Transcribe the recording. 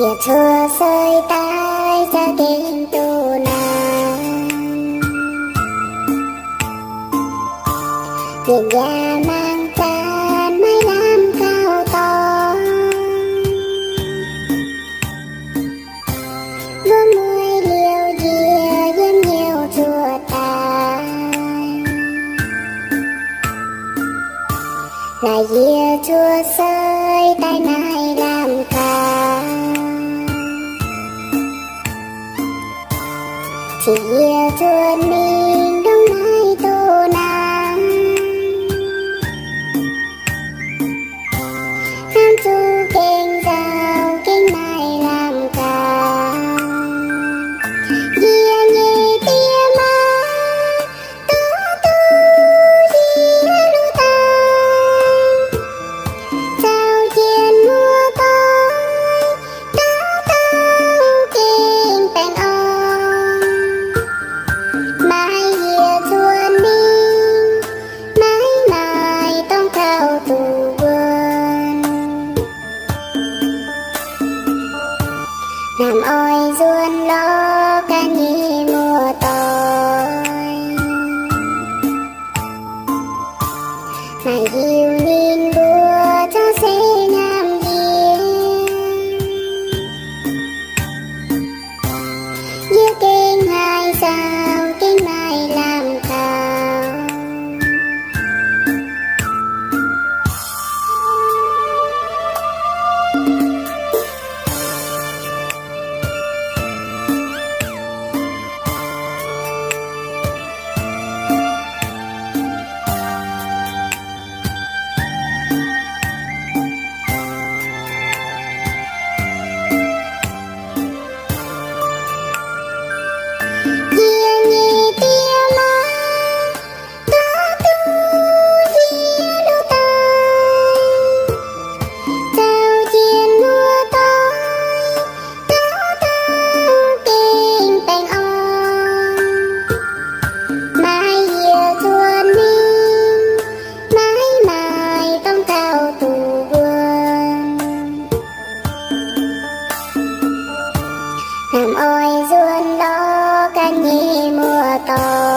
Yietc cuotv seix daaih za'gengh duqv naaic, yie yaac mangc gaax maiv lamh gauh dorngx. Wuov mueiz liouh njiec yiem hnyouv cuotv daaih, laaix yie cuotv seix daaih naaic lamh gaax. Ziouc yie cuotv mingh ndongc naaiv duqv naaic, hnamv zuqc gengh nzauh gengh naaic lamh gaax. Yie nyei die maa, dorh duqv yie luv daaih, zaux jienv muoz-doic, dauh dauh gengh baengh orn. Maaih yie cuotv mingh, maiv maaih dorngx gauh duqv wuonv. Hnamv oix nzuonx lorz ganh nyei muoz-doic, maaih hiuv ninh mbuo zaux se nyaanh yie. Yie gengh haiz nzauh gengh naaic lamh gauh. Yie nyei die maa, dorh duqv yie luv daaih, zaux jienv muoz-doic, dauh dauh gengh baengh orn. Maaih yie cuotv mingh, maiv maaih dorngx gauh duqv wuonv. Hnamv oix nzuonx lorz ganh nyei muoz-doic.